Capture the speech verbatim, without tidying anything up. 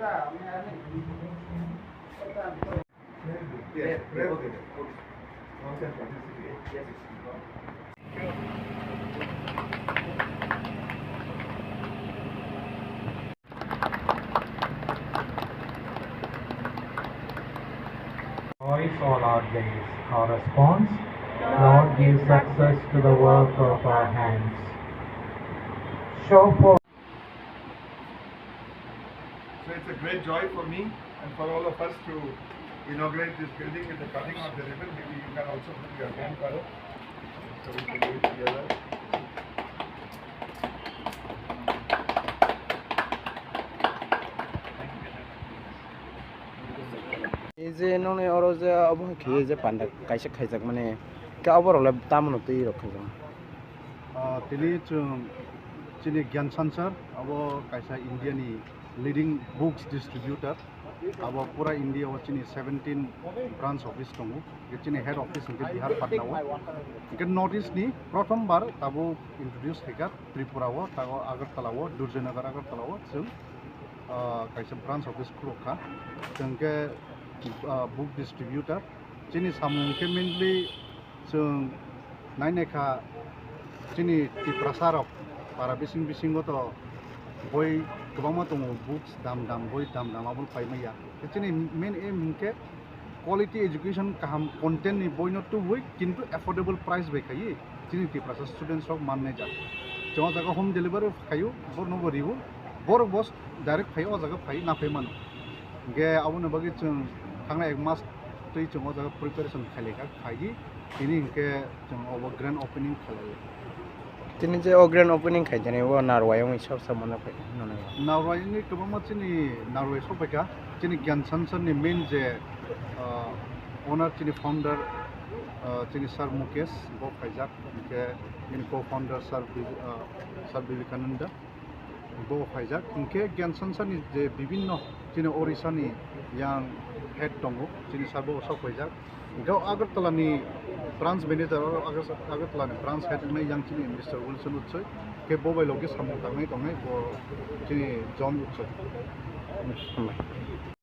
Rejoice, all our days. Our response: Lord, give success to the work of our hands. Show forth. So it's a great joy for me and for all of us to inaugurate this building with the cutting of the ribbon. Maybe you can also bring your grandfather. So we can do it together. Ei je nokni oro je obo hai khe je panda kaisa khaijak mani, khe oborok le tamo no twi rok khaijak? Ah, tini chwng chini Gyan Sansar, abo kaisa India ni leading books distributor. Abo pura India o chini seventeen branch office tongo. Khe chini head office hwnkhe Bihar Patna o. Hwnkhe North East ni prothom bar tabuk introduce khaikha Tripura o, tago Agartala o, Durjoynagar Agartala o chwng, ah, kaisa branch office khuluk kha. Chwng khe, ah, book distributor. Chini samung khe mainly chwng nainai kha, chini Tiprasa rok para bising bisingo to boi kwbangma tongo, books dam dam, boi dam dam, abo paimaya. Chini main aim hinkhe quality education, kaham content ni boino tubui, kintu affordable price bai khaiwi chini Tiprasa students rok mannai jak. Chwng o jaga home delivery khaio, borno bo rio, borok bo direct phai o jaga phai naphai mano. Hingke aboni bagwi chwng thangnai ek mas twi chwng o jaga preparation khailai kha, khaigwi tini hingke chwng obo grand opening khlaiwi. Tini je o grand opening khaijani, o narwai wngwi sab sab mano phai nwnai. Narwai wngwi kwbangma chini narwai sokphaikha, chini Gyan Sansar ni main je, ah, owner, chini founder, ah, chini Sir Mukesh bo khaijak, hingke bini co-founder Sir Bi-, ah, Sir Vivekananda. Bo khaijak. Hingke Gyan Sansar ni je bibinno chini Orissa ni yang head tongo, chini sabo sok khaijak. Hingke Agartala ni branch manager, Agar-, Agartala ni branch head wngnai yang chini Mister Wilson Utsoy. Ke bo bai loge samung tangnai tongnai bo chini John Utsoy. Hambai.